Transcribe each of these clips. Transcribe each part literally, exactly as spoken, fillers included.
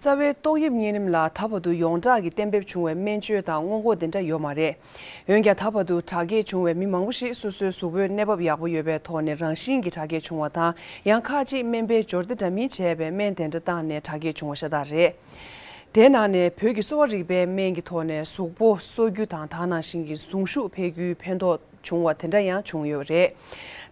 རྩ་བའི་ཏོག་དབྱིབས་གཉན་རིམས་ལ་ད་བར་དུ་ཡོངས་གྲགས་ཀྱི་གཏན་འབེབས་བྱུང་བའི་སྨན་བཅོས་དང་སྔོན་འགོག་དེ་འདྲ་ཡོད་མ་རེད། འོན་ཀྱང་ད་བར་དུ་དྲག་སྐྱེད་བྱུང་བའི་མི་མང་པོ་ཞིག་སོ་སོའི་གཟུགས་པོའི་གནས་བབ་ཡག་པོ་ཡོད་པའི་ཐོག་ནས་རང་བཞིན་གྱིས་དྲག་སྐྱེད་བྱུང་བ་དང་། ཡང་ཁག་ཅིག་སྨན་པས་སྦྱོར་སྡེ་འདྲ་མིན་བྱས་པའི་སྨན་དེ་འདྲ་བཏང་ནས་དྲག་སྐྱེད་བྱུང་བ་ཤ་སྟག་རེད། དེའི་ནང་ནས་བོད་ཀྱི་གསོ་བ་རིག་པའི་སྨན་གྱི་ཐོག་ནས་གཟུགས་པོ་གསོ་རྒྱུ་དང་དེ་ནང་བཞིན་གྱི་ཟུངས་ཤུགས་འཕེལ་རྒྱུའི་ཕན་ཐོགས་བྱུང་བ་དེ་འདྲ་ཡང་བྱུང་ཡོད་རེད།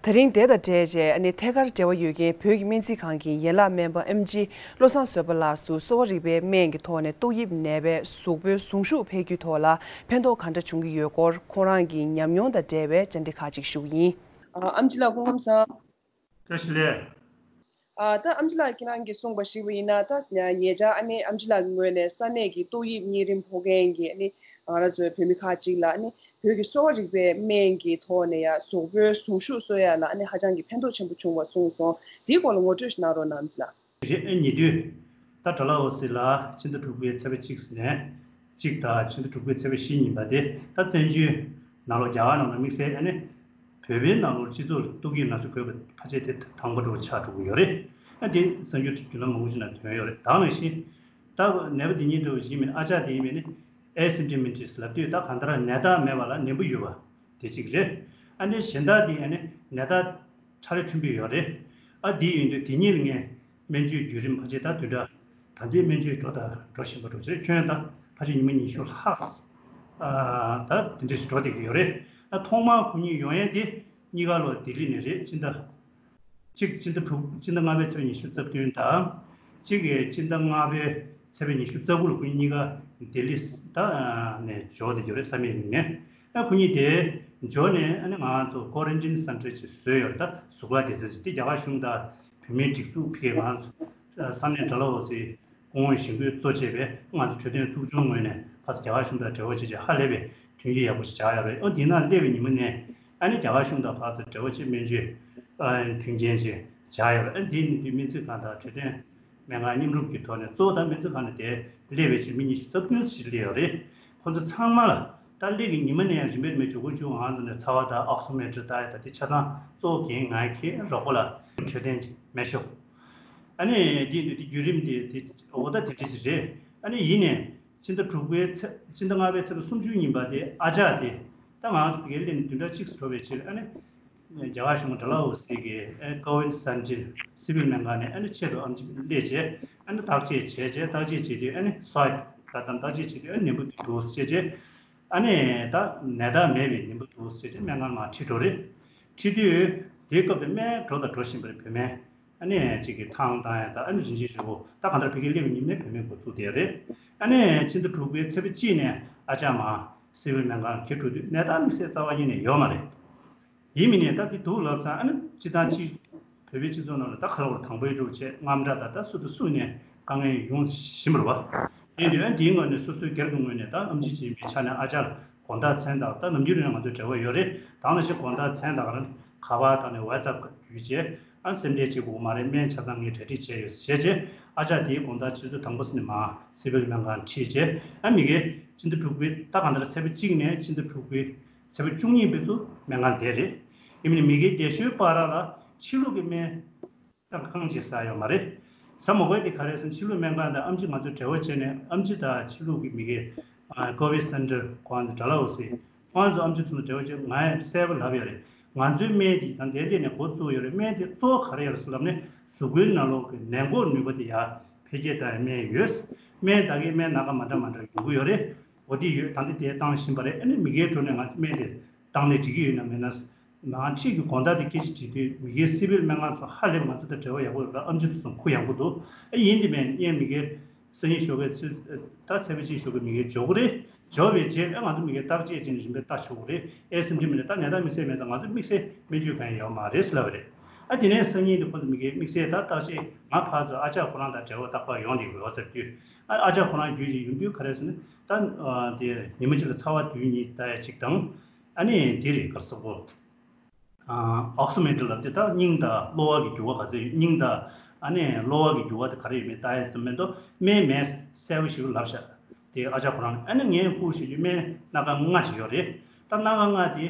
དེ་རིང་དེ་དང་འབྲེལ་བྱས་ཨ་ནི་ཐད་ཀར་འབྲེལ་བ་ཡོད་མཁན་བོད་ཀྱི་སྨན་རྩིས་ཁང་གི་ཡན་ལག་སྨན་པ་ཨེམ་ཆི་བློ་བཟང་བཟོད་པ་ལགས་སུ་གསོ་བ་རིག་པའི་སྨན་གྱི་ཐོག་ནས་ཏོག་དབྱིབས་ནད་པའི་གཟུགས་པོའི་ཟུངས་ཤུགས་འཕེལ་རྒྱུའི་ཐོག་ལ་ཕན་ཐོགས་ག་འདྲ་བྱུང་གི་ཡོད་སྐོར་ཁོང་རང་གི་ཉམས་མྱོང་དང་འབྲེལ་བའི་བཅར་འདྲི་ཁག་ཅིག་ཞུ་གི་ཡིན། ཨ་ཨེམ་ཆི་ལགས་སྐུ་ཁམས་བཟང་། བཀྲ་ཤིས་བདེ་ལེགས། ཨ་ད་ཨེམ་ཆི་ལགས་ཁྱེད་རང་གིས་གསུངས་པ་ཞིག་པ་ཡིན་ན། ད་ཉེ་ཆར་ཨ་ནི་ཨེམ་ཆི་ལགས་ཀྱི་ངོས་ནས་ས་གནས་ཀྱི་ཏོག་དབྱིབས་གཉན་རིམས་ཕོག་མཁན་གྱི་ཨ་ནི་ང་རང་ཚོའི་བོད་མི་ཁག་ཅིག་ལ་ཨ་ནི་བོད་ཀྱི་གསོ་བ་རིག་པའི་སྨན་གྱི་ཐོག་ནས་ཡང་གཟུགས་པོའི་ཟུངས་ཤུགས་གསོ་ཡ་ལ་ཨ་ནི་ཧ་ཅང་གི་ཕན་ཐོགས་ཆེན་པོ་བྱུང་བ་གསུངས་སོང་། དེའི་སྐོར་ལ་ངོ་སྤྲོད་ཞིག་གནང་རོགས་གནང་། ཨེམ་ཆི་ལགས། རེད། ཨེ་ཉེ་དུས་ད་ཌལ་ཧོ་སི་ལ་ཕྱི་ཟླ་དྲུག་པའི་ཚེས་པ་གཅིག་ནས་གཅིག་དང་ཕྱི་ཟླ་དྲུག་པའི་ཚེས་པ་བཞི་ཉིན་པ་དེ་ད་བཙན་བྱོལ་ནང་ལོགས་རྒྱ་གར་ནང་ལ་དམིགས་བསལ་ཨ་ནི་བོད་པའི་ནང་ལོགས་སྤྱི་ཚོགས་ལ་ཏོག་དབྱིབས་ན་ཚ་འགོས་པ་ཕལ་ཆེར་དེ་དང་པོ་འདྲ་བོ་ཆགས་འགྲོ་གི་ཡོད་རེད། ཨ་དེ་གསར་འགྱུར་བརྒྱུད་ལམ་མང་པོ་ཞིག་ནང་ཐོན་ཡོད་རེད། ད་ནང་བཞིན་ད་ནད་པ་དེ་ཉིད་འདྲ་བོ་ཞིག་མིན་ཨ་ཅག་དེ་ཡིན་པས་ནི་ཨེ་སིམ་ཊོ་མེ་ཊིག་ལབ་དུས་ད་གང་ལྟར་ནད་རྟགས་མེད་པ་ལ་ནད་འབུ་ཡོད་པ། དེ་གཅིག་རེད། ཨ་ནི་གཞན་དག་དེ་ཨ་ནི་ནད་རྟགས་ཕྲ་རེ་ཕྲན་བུ་ཡོད་རེད། ཨ་དེ་ཡིན་དུས་དེ་གཉིས་ལ་ངས་སྨན་བཅོས་བརྒྱུད་རིམ་ཕལ་ཆེར་ད་བདུན་ཕྲག་ད་ལྟའི་སྨན་བཅོས་འགྲོ་དང་འགྲོ་བཞིན་པ་འགྲོ་ཚེ་ཁྱོན་ད་ཕལ་ཆེར་ཉི་མ་ཉི་ཤུ་ལྷག་ཨ་ད་དེ་འདྲས་ཞིག་འགྲོ་བསྡད་ཀྱི་ཡོད་རེད། ཨ་ཐོག་མར་ཁོ་གཉིས་ཡོང་ཡས་དེ་གཉིས་ཀ་ལོ་ལྡི་ལི་ནས་རེད། ཕྱི་ཟླ་གཅིག་སྤྱི་ཟླ་དྲུག་སྤྱི་ཟླ་ལྔ་པའི་ཚེས་པ་ཉི་ཤུ་རྩ་བདུན་དང་། གཅིག་གིས་སྤྱི་ཟླ་ལྔ་པའི་ཚེས་པ་ཉི་ཤུ་རྩ་དགུ་ལ་ཁོ་གཉིས་ཀ་ལྡི་ལི་ད་ནས་འབྱོར་བསྡད་ཡོད་རེད། བསམ་ཡས་གླིང་ནས། ཨ་ཁོ་གཉིས་དེ་འབྱོར་ནས་ཨ་ནི་ང་ཚོ་ཀོ་རན་ཊིན་སེན་ཊར་ཅིག་བཟོས་ཡོད་རེད། ད་གཟུགས་ཁ་བསྡད་ས་ཅིག་དེ་རྒྱ་གར་གཞུང་དང་བོད་མིའི་སྒྲིག་འཛུགས་ཕ་གིའི་ང་ཚོ་ས་གནས་ཌལ་ཧོ་སི་སྐུ་ངོ་ཞིང་ཁུལ་གཙོ་བྱས་པའི་ང་ཚོ་འཕྲོད་བསྟེན་ཚོགས་ཆུང་ངོས་ནས་ཕར་ཚུར་རྒྱ་གར་གཞུང་དང་འབྲེལ་བ་བྱས་བྱས་ཧ་ལས་པའི་མཐུན་རྐྱེན་ཡག་པོ་ཞིག་ཆགས་ཡོད་རེད། ཨོ་དེ་ན་སླེབས་པའི་ཉི་མ་ནས་ཨ་ནི་རྒྱ་གར་གཞུང་དང་ཕར་ཚུར་འབྲེལ་བ་བྱས་སྨན་བཅོས་ཨ་མཐུན་རྐྱེན་ཅིག་ཆགས་ཡོད་རེད། ཨ་དེ་ནི་དུས་སྨན་རྩིས་ཁང་དང་འཕྲོད་བསྟེན་སྨན་ཁང་མཉམ་རུབ་ཀྱི་ཐོག་ནས་གཙོ་བོ་ད་སྨན་རྩིས་ཁང་ནས་དེ་སླེབས་པའི་ཕྱིར་མི་ཉི་ཤུ་རྩ་བདུན་ཞིག་སླེབས་ཡོད་རེད། ཁོ་ཚོ་ཚང་མ་ལ་ད་སླེབས་ཀྱི་ཉི་མ་ནས་རིམ་པས་རིམ་པས་འཇུག་གི་འཇུག་ང་ཚོ་ནས་ཚ་བ་དང་ཨོག་སི་མི་ཊར་ལྟ་ཡ་ད་དེ་ཆ་ཚང་གཙོ་བོ་འགན་ང་འཁྱེར་རོགས་པ་ལ་འཕྲོད་བསྟེན་གྱི་སྨན་ཞབས། ཨ་ནི་འདི་འདི་འདི་བརྒྱུད་རིམ་འདི་འདི་འོ་ད་དེ་འདྲ་ཞིག་རེད། ཨ་ནི་ཡིན་ནས་ཕྱི་ཟླ་དྲུག་པའི་ཚེ་ཕྱི་ཟླ་ལྔ་པའི་ཚེས་པ་སུམ་ཅུ་ཉིན་པ་དེ་ཨ་ཅག་དེ་ད་ང་ཚོ་ཕ་གིར་སླེབས་ནས་བདུན་ཕྲག་གཅིག་ཙམ་འགྲོ་བའི་ཕྱིར་ཨ་ནི་རྒྱ་གར་གཞུང་ཌལ་ཧོ་སི་གི་ཨ་ཀོ་ཝིན་སེན་ཊར་སི་བིལ་སྨན་ཁང་ནས་ཨ་ནི་ཆེད་དུ་ཨེམ་ཆི་སླེབས་བྱས་ཨ་ནི་བརྟག་དཔྱད་བྱས་བྱས་བརྟག་དཔྱད་བྱེད་དུས་ཨ་ནི་སོའིབ་ད་ལྟ་བརྟག་དཔྱད་བྱེད་དུས་ཨ་ནི་ནད་འབུ་དེ་འདུག་ཟེར་བྱས་བྱས། ཨ་ནི་ད་ནད་རྟགས་མེད་པའི་ནད་འབུ་འདུག་ཟེར་ཏེ་སྨན་ཁང་མར་ཁྲིད་འགྲོ་རེད། ཁྲིད་དུས་དེའི་སྐབས་དེ་སྨན་འགྲོ་དང་འགྲོ་བཞིན་པ་རེད། བོད་སྨན་ཨ་ནི་གཅིག་གིས་ཐང་བཏང་ཡ་དང་ཨ་ནི་རིན་ཆེན་བཞི་པོ་ད་གང་ལྟར་ཕ་གིར་སླེབས་པའི་ཉིན་ནས་བོད་སྨན་འགོ་བཙུགས་བསྡད་ཡོད་རེད། ཨ་ནི་ཕྱི་ཟླ་དྲུག་པའི་ཚེས་པ་གཅིག་ནས་ཨ་ཅག་མར་སི་བིལ་སྨན་ཁང་ཁྱེར་འགྲོ་དུས་ནད་རྟགས་དམིགས་བསལ་རྩ་བ་ཉིད་ནས་ཡོད་མ་རེད། ཡིན་མིན་ནས་ད་དེ་འདུག་ལབ་ཙང་ཨ་ནི་སྤྱི་བཏང་སྤྱི་བོད་པའི་སྤྱི་ཚོགས་ནང་ལ་ད་ག་ལ་བར་དང་པོའི་འགྲོ་བྱས་རྔམ་སྐྲག་དང་ད་སུ་དང་སུ་ནས་དཀའ་ངལ་ཡོང་བཞིན་པ་རེད་བ། དེ་འདྲ་ཨ་དེའི་ངོས་ནས་སོ་སོའི་སྒེར་གྱི་ངོས་ནས་ད་ཨེམ་ཆི་ཅིག་ཡིན་པའི་ཆ་ནས་ཨ་ཅག་ལ་དགོང་དག་མཚན་རྟགས་ད་ནམ་རྒྱུན་རིང་ང་ཚོའི་འབྲེལ་བ་ཡོད་རེད། ད་ནང་བཞིན་དགོང་དག་མཚན་རྟགས་རང་ཁ་པར་དང་ནས་ཝ་ཙབ་བརྒྱུད་བྱས་ཨ་སེམས་ཁྲལ་བྱེད་དགོས་མ་རེད། སྨན་ཆ་ཚང་ངས་གྲ་སྒྲིག་བྱས་ཡོད་ཟེར་བྱས་ཨ་ཅག་དེའི་དགོང་དག་ཆུ་ཚོད་དང་པོ་ཙམ་ནས་མར་སི་བིལ་སྨན་ཁང་ཁྲིད་བྱས་ཨ་མི་གེ་ཕྱི་ཟླ་དྲུག་པའི་ད་གང་ལྟར་ཚེས་པ་གཅིག་ནས་ཕྱི་ཟླ་དྲུག་པའི་ཚེས་པ་བཅུ་གཉིས་བར་དུ་སྨན་ཁང་བསྡད་རེད། ཡིན་ནའི་མི་གེ་བསྡད་ཤོས་བར་ལ་ཕྱི་ལུགས་ཀྱི་སྨན་ད་གང་ཅི་ཟ་ཡོད་མ་རེད། ཟ་མ་དགོས་དེ་ག་རེ་ཟེར་ན་ཕྱི་ལུགས་སྨན་ཁང་དང་ཨེམ་ཆི་ང་ཚོས་འབྲེལ་བ་བྱས་ནས་ཨེམ་ཆི་དང་ཕྱི་ལུགས་ཀྱི་མི་གེ་ཀོ་ཝིཌ་སེན་ཊར་ཁོང་ཚོ་ཌལ་ཧོ་སི་ཁོང་ཚོ་ཨེམ་ཆི་ཚོ་ལ་འབྲེལ་བ་བྱས་ང་གསལ་པོ་ལབ་ཡོད་རེད། ང་ཚོའི་སྨན་དེ་ད་ལྟའི་སླེབས་ནས་འགོ་བཙུགས་ཡོད་རེད། སྨན་དེ་གཙོ་བོ་ག་རེ་ཡོད་རེད་ཟེར་ལབ་ནས་གཟུགས་པོའི་ནང་ལོགས་ཀྱི་ནད་འགོག་ནུས་པ་དེ་ཡར་འཕེལ་རྒྱས་བཏང་ཡ་སྨན་ཡོད། སྨན་ད་གིན་སྨན་སྣ་ཁ་མ་འདྲ་མ་འདྲ་ཡོང་གི་ཡོད་རེད། འོ་དེ་ཡོད། ད་འདི་དེ་བཏང་བཞིན་པ་རེད། ཨ་ནི་མི་གེའི་ཁྲོད་ནས་ང་ཚོ་སྨན་དེ་བཏང་ནས་འགྲིག་གི་ཡོད་ན་མེད་ན། ནང་ཁྲིད་ཀྱི་དགོང་དག་དེ་སྐད་ཆ་དྲིས་དུས་མི་གེའི་སི་བིལ་སྨན་ཁང་ཚོ་ཧ་ལས་པ་ང་ཚོ་དང་འབྲེལ་བ་ཡག་པོ་ཡོད་ར། ཨེམ་ཆི་དེ་ཚོ་གུ་ཡངས་པོ་འདུག་ཨ་ཡིན་དེ་མིན་ངས་མི་གེ་སང་ཉིན་ཞོགས་ཀས་ཚུར་ད་ཚེས་པ་གཅིག་ཞོགས་ཀས་མི་གེ་འབྱོར་གི་རེད། འབྱོར་བའི་རྗེས་ཨ་ང་ཚོ་མི་གེ་བརྟག་དཔྱད་བྱས་ནས་རིམ་པས་བལྟ་ཆོག་གི་རེད། ཨེ་སེམས་ཁྲལ་མི་འདུག་ད་ནད་རྟགས་དམིགས་བསལ་མེད་ཙང་ང་ཚོ་དམིགས་བསལ་སྨན་བཅོས་གང་ཡང་ཡོད་མ་རེད་ཟེར་ལབ་པ་རེད། ཨ་དེ་ནས་སང་ཉིན་དེ་ཁོ་ཚོ་མི་གེ་དམིགས་བསལ་ད་བརྟག་དཔྱད་ང་ཕར་ཚུར་ཨ་ཅག་ཁོ་རང་དང་འབྲེལ་བ་ཏག་ཏག་ཡོང་བསྡད་ཡོད་ཟེར་དུས་ཨ་ཨ་ཅག་ཁོ་རང་རྒྱུད་ཀྱི་ཡོང་དུས་ག་རེ་ཟེར་ན་ད་དེ་ཉི་མ་གཅིག་ལ་ཚ་བ་དུས་གཉིས་ལྟ་ཡ་གཅིག་དང་། ཨ་ནི་འདི་རེད་ག་རེ་ཟེར་དགོས། ཨོག་སི་མི་ཊར་ལབ་དེ་ད་སྙིང་དང་གློ་བ་གི་རྒྱུ་བ་ག་ཚོད་ཡོད། སྙིང་དང་ཨ་ནི་གློ་བ་གི་རྒྱུ་བ་དེ་ག་རེ་ཡོད་མེད་ལྟ་ཡ་ཙམ་མ་གཏོགས་སྨན་མེད་གསལ་པོ་ཞིག་ལབ་ཤག་དེ་ཨ་ཅག་ཁོ་རང་ཨ་ནི་ངས་ཁུར་ཞུ་རྒྱུ་སྨན་སྣ་ཁ་ལྔ་ཞིག་ཡོད་རེད། ད་སྣ་ཁ་ལྔ་དེ་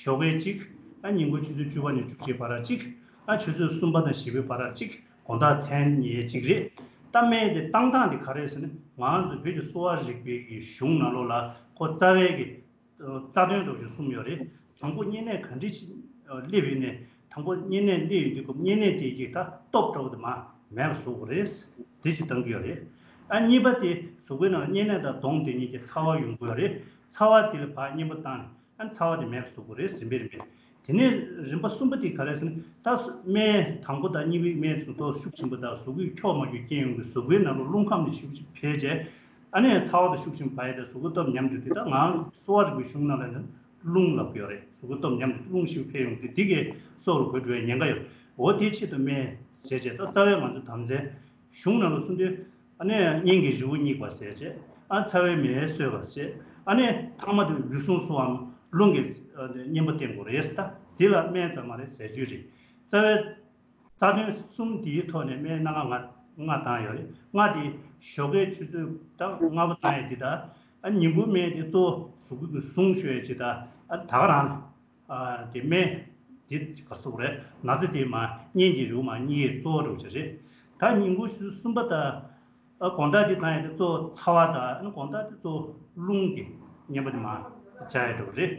ཞོགས་ཀས་གཅིག་ཨ་ཉིན་གུང་ཆུ་ཚོད་བཅུ་པ་ནས་བཅུ་གཅིག་བར་གཅིག་ཨ་ཆུ་ཚོད་གསུམ་པ་དང་བཞི་པའི་བར་གཅིག་དགོང་དག་མཚན་ཉལ་གཅིག་རེད། ད་སྨན་དེ་བཏང་སྟངས་དེ་ག་རེ་ཟེར་ན། ང་ཚོ་བོད་ཀྱི་གསོ་བ་རིག་པའི་གི་གཞུང་ནང་ལོགས་ལ་ཁོ་རྩ་བའི་གི་རྩ་དོན་འདྲ་བོ་ཞིག་གསུམ་ཡོད་རེད། དང་པོ་བསྙེན་གནས་ག་འདྲ་ཞིག་སླེབས་ཡོད་ནས། དང་པོ་བསྙེན་གནས་སླེབས་ཡོང་དུས་སྐབས་བསྙེན་གནས་དེ་གི་ད་སྟོབས་འདྲ་བོ་དེ་མར་མེད་པ་བཟོ་དགོས་རེད། དེ་གཅིག་བཏང་གི་ཡོད་རེད། ཨ་གཉིས་པ་དེ་གཟུགས་པོའི་ནང་ལ་བསྙེན་གནས་དང་སྡོམ་དེ་གཉིས་ཀྱི་ཚ་བ་ཡོང་གི་ཡོད་རེད། ཚ་བ་དེ་ལ་ཕར་བསྙེན་པ་བཏང་ནས། ཨ་ཚ་བ་དེ་མེད་པ་བཟོ་དགོས་རེད། རིམ་པས་རིམ་པས། དེ་ནས་རིམ་པ་གསུམ་པ་དེ་ག་རེ་ཟེར་ན། ད་སྨན་དང་པོ་དང་གཉིས་པའི་སྨན་གཟུགས་ཐོག་ཤུགས་ཆེན་པོ་དང་གཟུགས་པོའི་འཁྱོག་མ་འཁྱོག་རྐྱེན་ཡོང་གི་གཟུགས་པོའི་ནང་ལ་རླུང་ཁམས་ནས་ཤུགས་ཆེ་འཕེལ་བྱས། ཨ་ནི་ཚ་བ་དང་ཤུགས་ཆེན་པོ་བབས་ཡས་དང་གཟུགས་པོ་སྟོབས་ཉམས་འགྲོ་དུས། ད་ང་གསོ་བ་རིག་པའི་གཞུང་ནང་ལ་ནི་རླུང་ལབ་ཀྱི་ཡོད་རེད། གཟུགས་པོ་སྟོབས་ཉམས་འགྲོ་དུས་རླུང་ཤུགས་འཕེལ་ཡོང་དུས། དེ་གས་སྲོག་ལ་གོ་འགྲོ་བའི་ཉེན་ཁ་ཡོད། འོ་དེའི་ཆེད་དུ་སྨན་ཟེར་བྱས། ད་རྩ་བའི་ང་ཚོ་དམ་རྫས་གཞུང་ནང་ལ་གསུངས་དུས། ཨ་ནི་གཉན་གྱི་རི་བོ་བསྙེགས་པ་ཟེར་བྱས། ཨ་ཚ་བའི་མེ་གསོད་པ་ཟེར། ཨ་ནི་ཐ་མ་དེ་རྒྱུ་སྲུང་སོའམ་རླུང་གི་ཨ་ནི་གཉེན་པོ་བསྟེན་དགོས་རེད་ཟེར། ད་དེ་ལ་སྨན་ཙམ་མ་རེད། ཟས་བཅུད་རེད། རྩ་བའི་རྩ་དོན་གསུམ་དེའི་ཐོག་ནས་སྨན་སྣ་ཁ་ལྔ་ལྔ་བཏང་ཡོད་རེད། ལྔ་དེ་ཞོགས་ཀའི་ཆུ་ཚོད་ད་ལྔ་པ་བཏང་ཡས་དེ་དང་། ཨ་ཉིན་གུང་སྨན་དེ་གཙོ་བོ་གཟུགས་པོ་གི་ཟུངས་གཞོགས་ཡས་ཅིག་དང་། ཨ་ད་ག་རང་ཨ་དེ་སྨན་དེ་ག་རེ་ཟེར་དགོས་རེད། ན་ཚ་དེ་མར་གཉན་གྱི་རི་བོ་མར་བསྙེག་ཡས་གཙོ་བོ་འདྲ་བོ་ཅིག་རེད། ད་ཉིན་གུང་ཆུ་ཚོད་གསུམ་པ་དང་། ཨ་དགོང་དག་དེ་བཏང་ཡས་དེ་གཙོ་བོ་ཚ་བ་དང་། ཨ་ནི་དགོང་དག་དེ་གཙོ་བོ་རླུང་གི་གཉེན་པོ་དེ་མར་བྱ་ཡས་འདྲ་བོ་རེད།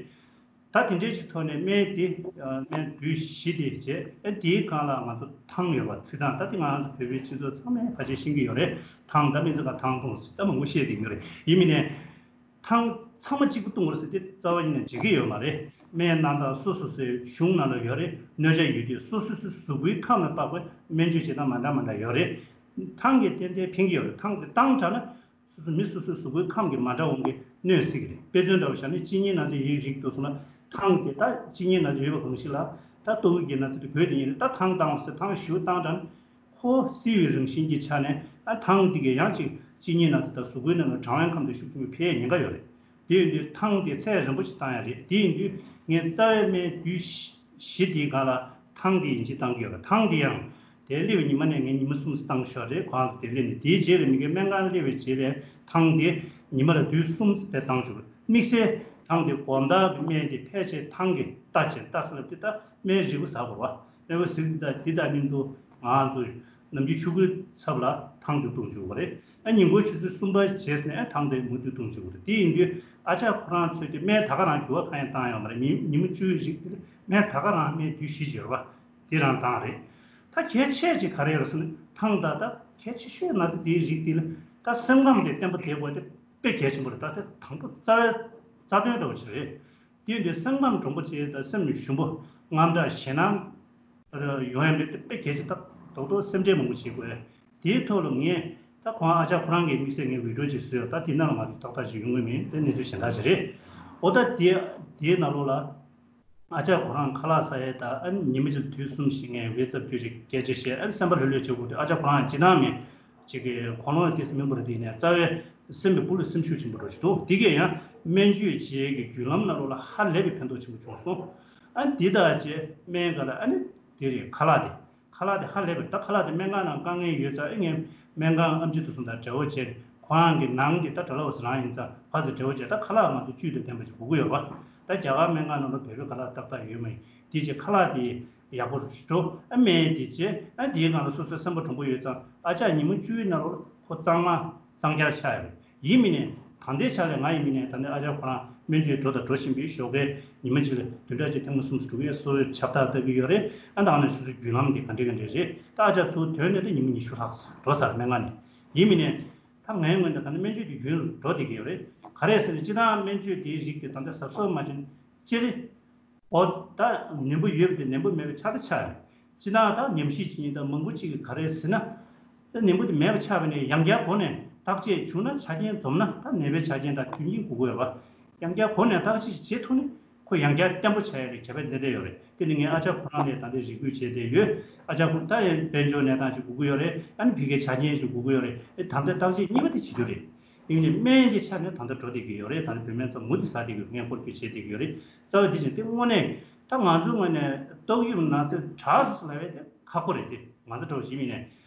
ད་དེ་འདྲའི་ཞིག་ཐོག་ནས་སྨན་དེ་ཨ་སྨན་དུས་བཞི་དེ་བྱས། ཨ་དེའི་སྒང་ལ་ང་ཚོ་ཐང་ཡོད་པ། འཐུང་ཐང་། ད་དེ་ང་ཚོ་བོད་པའི་སྤྱི་ཚོགས་ཚང་མས་ཕལ་ཆེར་ཤེས་ཀྱི་ཡོད་རེད། ཐང་། ད་སྨན་རྩིས་ཁང་ཐང་འཐུང་ཟེར་ད་མང་པོ་བཤད་བསྡད་ཡོད་རེད། ཡིན་མིན་ནས། ཐང་ཚང་མ་གཅིག་པུ་བཏུང་དགོས་ཟེར་དེ་རྩ་བ་ཉིད་ནས་འགྲིག་གི་ཡོད་མ་རེད། སྨན་སྣ་ཐང་སོ་སོ་སོའི་གཞུང་ནང་ལ་ཡོད་རེད། གནོད་བྱ་ཡོད་དུས་སོ་སོ་སོའི་གཟུགས་པོའི་ཁམས་ལ་དཔག་པའི་སྨན་བཅོས་བྱེད་སྟངས་མ་འདྲ་མ་འདྲ་ཡོད་རེད། ཐང་གིས་ཏན་ཏན་ཕན་གྱི་ཡོད་རེད། ཐང་གིས་བཏང་དྲགས་ན་སོ་སོ་མི་སོ་སོའི་གཟུགས་པོའི་ཁམས་ཀྱི་མ་འདྲ་འོང་གི་གནོད་སྲིད་ཀྱི་རེད། དཔེ་མཚོན་འདྲ་བོ་བཞག་ན་གཅིན་སྙི་ན་ཚ་ཡི་རིགས་འདུག་སོང་ན། ཐང་དེ་ད་གཅིན་སྙི་ན་ཚ་ཡོད་པ་གང་ཞིག་ལ། ད་ལྟོ་གོས་ཀྱི་ན་ཚ་དེ་གོས་དེ་ཉིད་རེད། ད་ཐང་བཏང་བ་ཟེར། ཐང་ཞུ་བཏང་དྲགས་ན། ཁོ་བསིལ་བའི་རང་བཞིན་གྱི་ཆ་ནས། ཨ་ཐང་འདི་གས་ཡང་ཅིག་གཅིན་སྙི་ན་ཚ་དང་གཟུགས་པོའི་ནང་ལ་གྲང་བའི་ཁམས་དེ་ཤུགས་ཆེན་པོས་འཕེལ་ཉེན་ཁ་ཡོད་རེད། དེ་ཡིན་དུས་ཐང་དེ་ཚད་རན་པོ་ཞིག་བཏང་ཡ་རེད། དེ་ཡིན་དུས་ངས་རྩ་བའི་སྨན་དུས་བཞི་དེའི་སྒང་ལ་ཐང་དེ་ཡིན་གཅིག་བཏང་གི་ཡོད་རེད། ཐང་དེ་ཡང་དེ་སླེབས་པའི་ཉི་མ་ནས་ངས་ཉི་མ་གསུམ་བཏང་ཤག་རེད། ཁོ་རང་ཚོ་དེ་སླེབས་ནས། དེའི་རྗེས་ལ་མི་ཁའི་སྨན་ཁང་སླེབས་པའི་རྗེས་ལ་ཐང་དེ་ཉི་མ་ལ་དུས་གསུམ་དེ་བཏང་བཅུག་རེད། དམིགས་བསལ་ཐང་དེ་དགོང་དག་གི་སྨན་དེ་ཕལ་ཆེར་ཐང་གིས་ལྟ་བྱས། ལྟ་ཟེར་ལབ་དུས་ད་སྨན་རིལ་བུ་ཟ་དགོས་རེད་པ། སྨན་རིལ་བུ་ཟ་དུས་ད་འདི་དང་མཉམ་དུ་ང་ཚོ་ནམ་རྒྱུན་ཆུ་ཁོལ་ཚབ་ལ་ཐང་དེ་བཏུང་བཅུག་པ་རེད། ཨ་ཉིན་གུང་ཆུ་ཚོད་གསུམ་པ་བྱས་ནས་ཐང་དེ་མུ་མཐུད་བཏུང་བཅུག་པ་རེད། དེ་ཡིན་དུས་ཨ་ཅག་ཁོ་རང་ཚོས་དེ་སྨན་ད་ག་རང་འགྱུར་བ་གང་ཡང་བཏང་ཡོད་མ་རེད། ཉིན་ཉིན་མོ་བཅུའི་རིང་དེ་ལ་སྨན་ད་ག་རང་སྨན་དུས་བཞི་བྱས་རེད་པ། དེ་རང་བཏང་རེད། ད་གལ་ཆེ་ཅིག་ག་རེ་ཡོད་ཟེར་ན། ཐང་ད་ད་གལ་ཆེ་ཤོས་ན་ཚ་དེའི་རིགས་དེ་ལ་ད་སེམས་ཁམས་དེ་བརྟན་པོ་བསྡད་དགོས་དེ་དཔེ་གལ་ཆེན་པོ་རེད། ད་དེ་དང་པོ་རྩ་བའི་རྩ་དོན་འདྲ་བོ་ཅིག་རེད། དེ་ཡིན་དུས་སེམས་ཁམས་གྲུང་པོ་བྱས་དང་སེམས་ཞུམ་པོ། དངངས་སྐྲག་ཞེད་སྣང་ཡོང་ཡ་མེད་པ་དཔེ་གལ་ཆེ། ད་རྡོག་རྡོག་སེམས་ཁྲལ་མང་པོ་བྱེད་དགོས། དེའི་ཐོག་ལ་ངས་ད་ཁོང་ཨ་ཅག་ཁོ་རང་གི་དམིགས་བསལ་ངས་བི་ཌིའོ་ཅིག་བཟོས་ཡོད། ད་དེ་ནང་ལ་ང་ཚོ་ཏག་ཏག་ཅིག་ཡོང་གི་མིན། དེ་གནས་ཚུལ་གཞན་དག་ཅིག་རེད། འོ་ད་དེ་དེའི་ནང་ལོགས་ལ་ཨ་ཅག་ཁོ་རང་ཁ་ལག་ཟ་ཡས་དང་། ཨ་ནི་ཉི་མ་གཅིག་ལ་དུས་གསུམ་ཞིག་ངས་བི་ཙབ་བརྒྱུད་ཅིག་སྐད་ཆ་བཤད། ཨ་ནི་སེམས་པ་ལྷོད་ལྷོད་བྱེད་དགོས་དུས། ཨ་ཅག་ཁོ་རང་ཅི་ཐང་མེད་ཅིག་གི་གོ་ལོང་དེ་སྨིན་པོ་རེད། དེ་ནས་རྩ་བའི་སེམས་པའི་སྤུ་ལ་སེམས་ཤུགས་ཆེན་པོ་འགྲོ་གི་འདུག་དེ་གས་ཡང་སྨན་བཅོས་བྱེད་ཡས་ཀྱི་བརྒྱུད་ལམ་ནང་ལོགས་ལ་ཧ་ལས་པའི་ཕན་ཐོགས་ཆེན་པོ་བྱུང་སོང་། ཨ་ནི་དེ་དག་བྱས་སྨན་ག་ལ། ཨ་ནི་དེ་རེད། ཁ་ལག་དེ། ཁ་ལག་དེ་ཧ་ལས་པ་རེད། ད་ཁ་ལག་དེ་སྨན་ཁང་ནང་དཀའ་ངལ་ཡོད་ཙང་། ཨེ་ངས་སྨན་ཁང་ཨེམ་ཆི་དེ་ཚོ་དང་འབྲེལ་བ་བྱས། ཁོ་རང་གི་ནང་གི་ད་ཌལ་ཧོ་སི་རང་ཡིན་ཙང་ཕར་ཚུར་འབྲེལ་བ་བྱས། ད་ཁ་ལག་ང་ཚོ་བཅུད་དང་ལྡན་པ་ཅིག་དགོས་ཀྱི་ཡོད་པ། ད་རྒྱ་གར་སྨན་ཁང་ནང་ལ་བོད་པའི་ཁ་ལག་ཏག་ཏག་ཡོད་མ་ཡིན། དེ་བྱས་ཁ་ལག་དེ་ཡག་པོ་འགྲོ། ཨ་སྨན་དེ་བྱས། ཨ་དེའི་སྒང་ལ་སོ་སོའི་སེམས་པ་གྲུང་པོ་ཡོད་ཙང་ཨ་ཅག་ཉིན་མོ་བཅུའི་ནང་ལོགས་ཁོ་གཙང་མ་གཙང་རྐྱང་ཆགས་ཡོད་རེད། ཡིན་མིན་ནས་ད་ལྟའི་ཆ་ལ་ང་ཡིན་མིན་ནས་ད་ནི་ཨ་ཅག་ཁོ་རང་སྨན་བཅོས་འགྲོ་དང་འགྲོ་བཞིན་པའི་ཞོགས་ཀའི་ཉི་མ་གཅིག་ལ་བདུན་ཕྲག་གཅིག་ཐེངས་མ་གསུམ་ཙམ་འགྲོ་གི་ཡོད། སོ་སོའི་ཁྱབ་བསྒྲགས་ལྟ་གི་ཡོད་རེད། ཨ་ད་ནི་སོ་སོའི་བརྒྱུད་ལམ་དེ་ག་འདྲ་ག་འདྲ་རེད། ད་ཨ་ཅག་ཚུར་ཐོན་ནས་ད་ཉི་མ་ཉི་ཤུ་ལྷག་འགྲོ་ཚར། སྨན་ཁང་ནས། ཡིན་མིན་ནས་ད་ངའི་ངོས་ནས་ད་ནི་སྨན་བཅོས་དེ་རྒྱུན་འགྲོ་བསྡད་ཀྱི་ཡོད་རེད། ག་རེ་ཟེར་ན་སྤྱིར་བཏང་སྨན་བཅོས་དེའི་རིགས་དེ་ད་ལྟ་གཟབ་གཟབ་མ་བྱས་ན་སྤྱིར་འོ་ད་ནད་འབུ་ཡོད་པ་དེ་ནད་འབུ་མེད་པའི་ཆ་ད་ཆགས་ཡོད། སྤྱིར་བཏང་ད་ཉམས་ཞིབ་བྱེད་མཁན་ད་མང་པོ་ཅིག་གིས་ག་རེ་ཟེར་ན། ད་ནད་འབུ་དེ་མེད་པ་ཆགས་པ་ནས་ཡང་བསྐྱར་འགོ་ནས་བརྟག་དཔྱད་བྱུང་ན་ཆ་རྐྱེན་འཛོམས་ན། ད་ནད་པའི་ཆ་རྐྱེན་དང་དོན་རྐྱེན་དགོས་ཀྱི་ཡོད་པ། ཡང་བསྐྱར་འགོ་ནས་བརྟག་དཔྱད་བྱེད་ཐུབ་ན་ཁོ་ཡང་བསྐྱར་བརྟན་པོ་ཆགས་ཡ་གི་ཁྱད་པར་དེ་འདྲ་ཡོད་རེད། དེ་ནི་ངས་ཨ་ཅག་ཁོ་རང་ནས་ད་ལྟའི་རེ་སྐུལ་བྱས་བསྡད་ཡོད། ཨ་ཅག་ཁོ་ད་ཡང་དཔལ་འབྱོར་གནས་སྟངས་ཤིག་དགོས་ཀྱི་ཡོད་རེད། ཨ་ནི་ཕ་གིའི་ཆ་རྐྱེན་ཞིག་དགོས་ཀྱི་ཡོད་རེད། ཨེ་ད་ལྟ་བརྟག་དཔྱད་གཉིས་པ་དེ་བྱེད་རྒྱུ་རེད། ཡིན་ནའི་སྨན་གྱི་ཆ་ནས་ད་ལྟ་འགྲོ་བསྡད་ཀྱི་ཡོད་རེད། ད་ནི་བོད་སྨན་ཚོ་མུ་མཐུད་ཟ་བསྡད་ཀྱི་ཡོད། ངས་སྐོར་སྐྱོད་བྱས་བསྡད་ཀྱི་ཡོད་རེད། རྩ་བ་འདི་བཞིན་དེ་དངོས་གནས་ད་ང་ཚོའི་ངོས་ནས་ཏོག་དབྱིབས་ན་ཚ་དྲག་སོང་ལབ་ཡས་དེ་ཁག་པོ་རེད། དེ་ང་ཚོ་འདྲ་བོ་ཞིག་ཡིན་ནའི་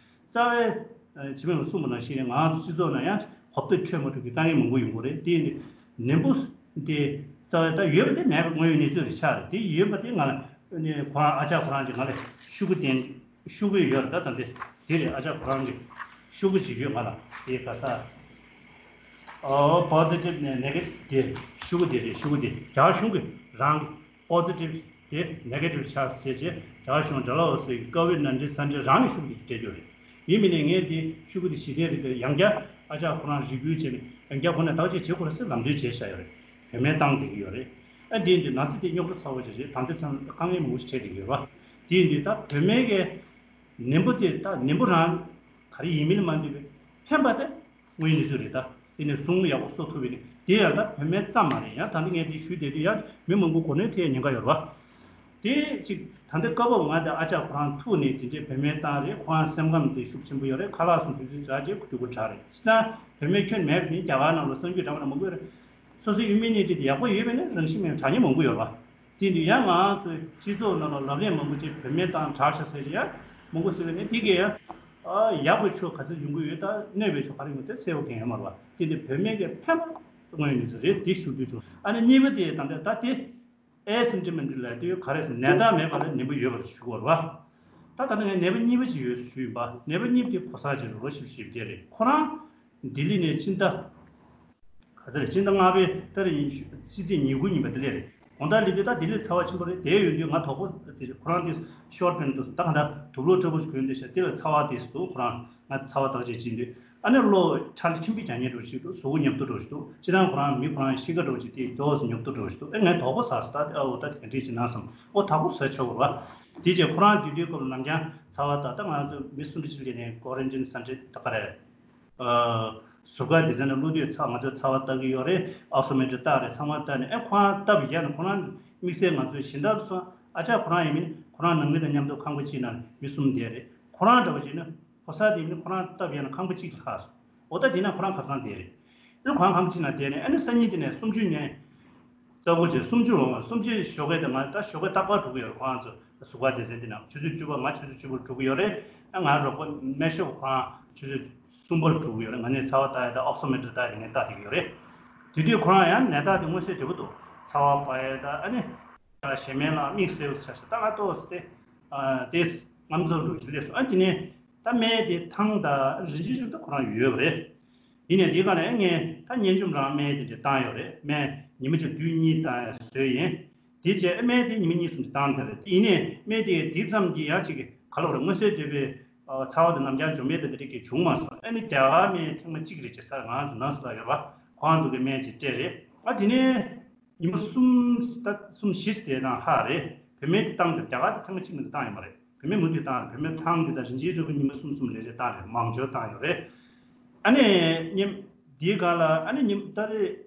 རྩ་བའི་ཨ་ཇི་མ་ཡང་གསུངས་པ་ནང་བཞིན་ང་ཚོ་སྤྱི་ཚོགས་ནང་ཡང་གོ་བརྡ་འཕྲོད་མ་ཐུབ་ཀྱི་དཀའ་ངལ་མང་པོ་ཡོང་གི་རེད། དེ་ཡིན་དུས་ནད་འབུ་དེ་རྩ་བའི་ད་ཡོད་པ་དེ་མེད་པ་དངོས་ཡོད་གནས་ཚུལ་རེད་ཆགས་རེད། དེ་ཡོད་པ་དེ་ང་ལ་ནི་ཁོ་རང་ཨ་ཅག་ཁོ་རང་གིས་ང་ལ་ཤོག་གུ་དེ་ཤོག་གུ་ཡོད་རེད། ད་ད་འདི་དེ་རེད། ཨ་ཅག་ཁོ་རང་གིས་ ཤོག་གུ་ཅིག་ཡོད་ང་ལ་དེ་ག་ས། ཨོ་positive ནས་negative དེ་ཤོག་གུ་དེ་རེད། ཤོག་གུ་དེ་རྒྱ་གཞུང་གི་རང་གི་positive དེ་negative ཆགས་ཟེར་བྱས་རྒྱ་གཞུང་ཌལ་ཧོ་སི་གི་COVID nineteen center རང་གི་ཤོག་གུ་དེ་སྤྲད་རྒྱུ་རེད། ཡིན་མིན་ནས་ངས་དེ་ཤོག་གུ་དེ་ཞི་བདེ་རེད་དེ་ཡང་བསྐྱར་ཨ་ཅག་ཁོ་རང་རེ་སྐུལ་བྱས་ནས་ཡང་བསྐྱར་ཁོ་ནས་བརྟག་དཔྱད་བྱེད་དགོས་རེད་ཟེར་ལམ་སྟོན་བྱས་བཞག་ཡོད་རེད། བོད་སྨན་བཏང་བསྡད་ཀྱི་ཡོད་རེད། ཨ་དེ་ཡིན་དུས་ན་ཚ་དེ་རྙོག་དྲ་ཚ་བོ་ཞིག་རེད། ད་ལྟ་ཚང་དཀའ་ངལ་མང་པོ་ཞིག་འཕྲད་བསྡད་ཀྱི་ཡོད་རེད་བ། དེ་ཡིན་དུས་ད་བོད་སྨན་གྱི་ནད་འབུ་དེ་ད་ནད་འབུ་རང་ག་རེ་ཡིན་མིན་མ་འདུས་པའི་ཕན་པ་དེ་དངོས་ཡོད་གནས་ཚུལ་རེད། ད་དེ་ནས་ཟུངས་ཡག་པོ་གསོ་ཐུབ་པའི་ནི་དེ་ཡང་ད་བོད་སྨན་ཙམ་མ་རེད། ཡང་ད་ལྟ་ངས་འདི་ཞུས་བསྡད་དུས་ཡང་མི་མང་པོ་གོ་གནོན་ཐེབས་ཉེན་ཁ་ཡོད་རེད་བ། དེ་ཅིག་ད་ལྟ་སྐབས་བབ་ང་དང་ཨ་ཅག་ཁོ་རང་ཐུག་ནས་དེ་འདྲའི་བོད་སྨན་བཏང་རེད། ཁོ་རང་སེམས་ཁམས་དེ་ཤུགས་ཆེན་པོ་ཡོད་རེད། ཁ་ལག་སོང་དུས་ཚོད་འཇགས་རྗེས་ཁུ་ཁུ་དྲག་རེད། སྤྱིར་བཏང་བོད་སྨན་ཁྱོན་མེད་པ་ནི་རྒྱ་གར་ནང་ལ་གསར་འགྱུར་འདྲ་བ་ན་མང་པོ་ཡོད་རེད། སོ་སོའི་ཡུལ་མི་ནས་དེ་ཡག་པོ་ཡོད་པས་ནི་རང་བཞིན་མེད་དྲག་ཉེན་མང་པོ་ཡོད་རེད་བ། དེ་ནི་ཡང་ང་ཚོའི་སྤྱི་ཚོགས་ནང་ལ་ལབ་གླེང་མང་པོ་ཅིག་བོད་སྨན་བཏང་དྲག་ཤག་ཟེར་ཡང་མང་པོ་ཟེར་བས་ནི་དེ་གས་ཡང་ཡག་པའི་ཕྱོགས་ག་ཚོད་ཡོང་གི་ཡོད་ད་གནོད་པའི་ཕྱོགས་ག་རེ་ཡོང་དེ་གསལ་པོ་གང་ཡང་མ་རེད་བ། དེ་ནི་བོད་སྨན་གྱི་ཕན་པ་དངོས་ཡོད་གནས་ཚུལ་རེད། དེ་ཞུ་རྒྱུ་བྱུང་། ཨ་ནི་གཉིས་པ་དེ་ད་ལྟ་ད་དེ་asymptomatic ལབ་དུས་ག་རེ་ཟེར་ནད་རྟགས་མེད་པ་ལ་ནད་འབུ་ཡོད་པར་ཞུ་དགོས་རེད་བ། ད་ད་ནི་ངས་ནད་པ་གཉིས་པ་ཅིག་ཡོད་ཞུས་ཡིན་པ། ནད་པ་གཉིས་པ་དེ་ཕོ་གསར་ཅིག་རེད། ལོ་བཞི་བཅུ་ཞེ་བརྒྱད་རེད། ཁོ་རང་ལྡི་ལི་ནས་ཕྱི་ཟླ་ག་ཚོད་རེད། ཕྱི་ཟླ་ལྔ་པའི་ཏ་རིག་ཕྱི་ཚེས་ཉེར་དགུ་ཉིན་པ་དེ་ལས་རེད། དགོང་དག་སླེབས་དུས་ད་ལྡི་ལི་ཚ་བ་ཆེན་པོ་རེད། དེ་ཡོད་དུས་ང་དོག་པོ་དེ་ཁོ་རང་དེ་ཤོར་པན་དུ་ད་ག་འདྲ་དུག་ལོག་འདྲ་པོ་ཞིག་གོན་དེ་ཤ་དེ་ལ་ཚ་བ་དེ་སུ་ཁོ་རང་ང་ཚ་བ་དག་ཅིག་ཕྱིན་དུས་ཨ་ནི་བློ་ཁྲ་ལ་ཁྲིམས་པའི་རྒྱ་ཉེ་འགྲོ་ཞིག་འདུག་གཟུགས་པོ་ཉོབ་ཏོ་འགྲོ་ཞིག་འདུག་སྤྱིར་བཏང་ཁོ་རང་མི་ཁོ་རང་གཤིས་ཀ་འགྲོ་ཞིག་དེ་དོག་སུ་ཉོབ་ཏོ་འགྲོ་ཞིག་འདུག་ཨེ་ངས་དོག་པོ་ཟ་སུ་ད་ཨ་འོ་ད་དེ་ག་འདྲ་ཞིག་ན་བསམ། ཨོ་དག་པོ་ཟ་ཆོག་གི་རེད་བ། དེ་རྗེས་ཁོ་རང་དེ་དུས་སྐབས་ལ་ནམ་རྒྱང་ཚ་བ་ད་ལྟ་ང་ཚོ་མི་སུམ་ཅུ་ཅིག་སླེབས་ནས་ཀོ་རན་ཊིན་སན་ཊར་ད་ག་རེ། ཟུར་བཀག་སྡེ་ཚན་ནང་བླུགས་དུས་ཚ་ང་ཚོས་ཚ་བ་བལྟ་གི་ཡོད་རེད། ཨོག་སི་མི་ཊར་བཏགས་རེད། ཚང་མ་བལྟ་ནས་ཨེ་ཁོ་རང་བལྟ་བ་ཡིན་ན་ཁོ་རང་དམིགས་བསལ་ང་ཚོའི་གཞན་དག་སོང་ཨ་ཅག་ཁོ་རང་ཡིན་མིན་ཁོ་རང་ནང་མི་དང་མཉམ་དུ་ཁང་པ་གཅིག་ནང་མི་གསུམ་བསྡད་རེད། ཁོ་རང་འདྲ་བོ་བྱས་ན་ཕོ་གསར་དེ་ཡིན་ན་ཁོ་རང་བལྟ་བ་ཡིན་ན་ཁང་པ་གཅིག་ལ་ལྷག་སོང་། འོ་ད་དེ་ན་ཁོ་རང་ཁ་སང་བསྡད་རེད། ཨེ་ཁོ་རང་ཁང་པ་གཅིག་ནང་བསྡད་ནས་ཨ་ནི་སང་ཉིན་དེ་ནས་གསུམ་བཅུ་ནས། རྩ་དགུ་བཅས་སུམ་ཅུ་ལོངས་སུམ་ཅུའི་ཞོགས་ཀས་དེ་ང་ད་ཞོགས་ཀས་རྟག་པར་འགྲོ་གི་ཡོད་རེད། ཁོ་རང་ཚོ་གཟུགས་པ་སྡེ་ཚན་དེ་ནང་ཆུ་ཚོད་བཅུ་པ་ང་ཆུ་ཚོད་བཅུ་པར་འགྲོ་གི་ཡོད་རེད། ང་རོགས་པ་སྨན་ཞབས་ཁོ་རང་ཆུ་ཚོད་གསུམ་པར་འགྲོ་གི་ཡོད་རེད། ང་ནི་ཚ་བ་ལྟ་ཡ་དང་ཨོག་སི་མི་ཊར་ལྟ་ཡ་དེ་ངས་ལྟ་བསྡད་ཀྱི་ཡོད་རེད། དེ་དུས་ཁོ་རང་ཡང་ནད་རྟགས་དེ་མངོན་གསལ་དོད་པོ་འདུག་ཚ་བ་འབར་ཡ་དང་ཨ་ནི་ཞེ་མེད་ལ་མིག་སེར་པོ་ཆགས་ཤག་ད་ང་ལྟོས་ཟེར་ཏེ་དེ་རྔམ་ཚོར་འགྲོ་བཞིན་སླེབས་སོང་། ཨ་དེ་ནས་ད་སྨན་དེ་ཐང་དང་རིན་ཆེན་ཤིང་ད་ཁོ་རང་ཡོད་པ་རེད། ཡིན་ནའི་འདི་ག་ནས་ངས་ད་གཉན་འཇོམས་རང་སྨན་དེ་འདྲ་བཏང་ཡོད་རེད། སྨན་ཉི་མ་གཅིག་དུས་གཉིས་བཏང་ཡ་བཟོས་ཡིན། དེ་རྗེས་སྨན་དེ་ཉི་མ་གཉིས་གསུམ་གྱི་བཏང་དེ་རེད། ཡིན་ནའི་སྨན་དེ་དེ་ཙམ་གྱིས་ཡང་ཅིག་ག་ལ་བར་མངོན་གསལ་དོད་པའི་ཚ་བ་དང་ནམ་རྒྱང་འཇོམས་ཡས་དེ་འདྲ་གི་བྱུང་མ་སོང་། ཨ་ནི་རྒྱ་གར་སྨན་ཐེངས་མ་གཅིག་རེད་ཅེས་ང་ཚོ་ནང་སུ་ལ་ཡོད་པ་ཁོང་ཚོ་གི་སྨན་ཅིག་སྤྲད་རེད། ཨ་དེ་ནས་ཉི་མ་གསུམ་ད་གསུམ་བཞི་དེ་ནང་ཧ་རེད། བོད་སྨན་དེ་བཏང་དེ་རྒྱ་གར་དེ་ཐེངས་མ་གཅིག་མིན་དུ་བཏང་ཡོད་མ་རེད། བུད་མེད་མུ་མཐུད་བཏང་རེད། བུད་མེད་ཐང་འདི་དང་རིན་ཆེན་རིལ་བུ་ཉི་མ་གསུམ་གསུམ་ལས་རེ་བཏང་རེད། མང་ཆེ་བཏང་ཡོད་རེད། ཨ་ནི་ཉིན་འདིའི་སྒང་ལ་ཨ་ནི་ཉིན་ཏ་རིག་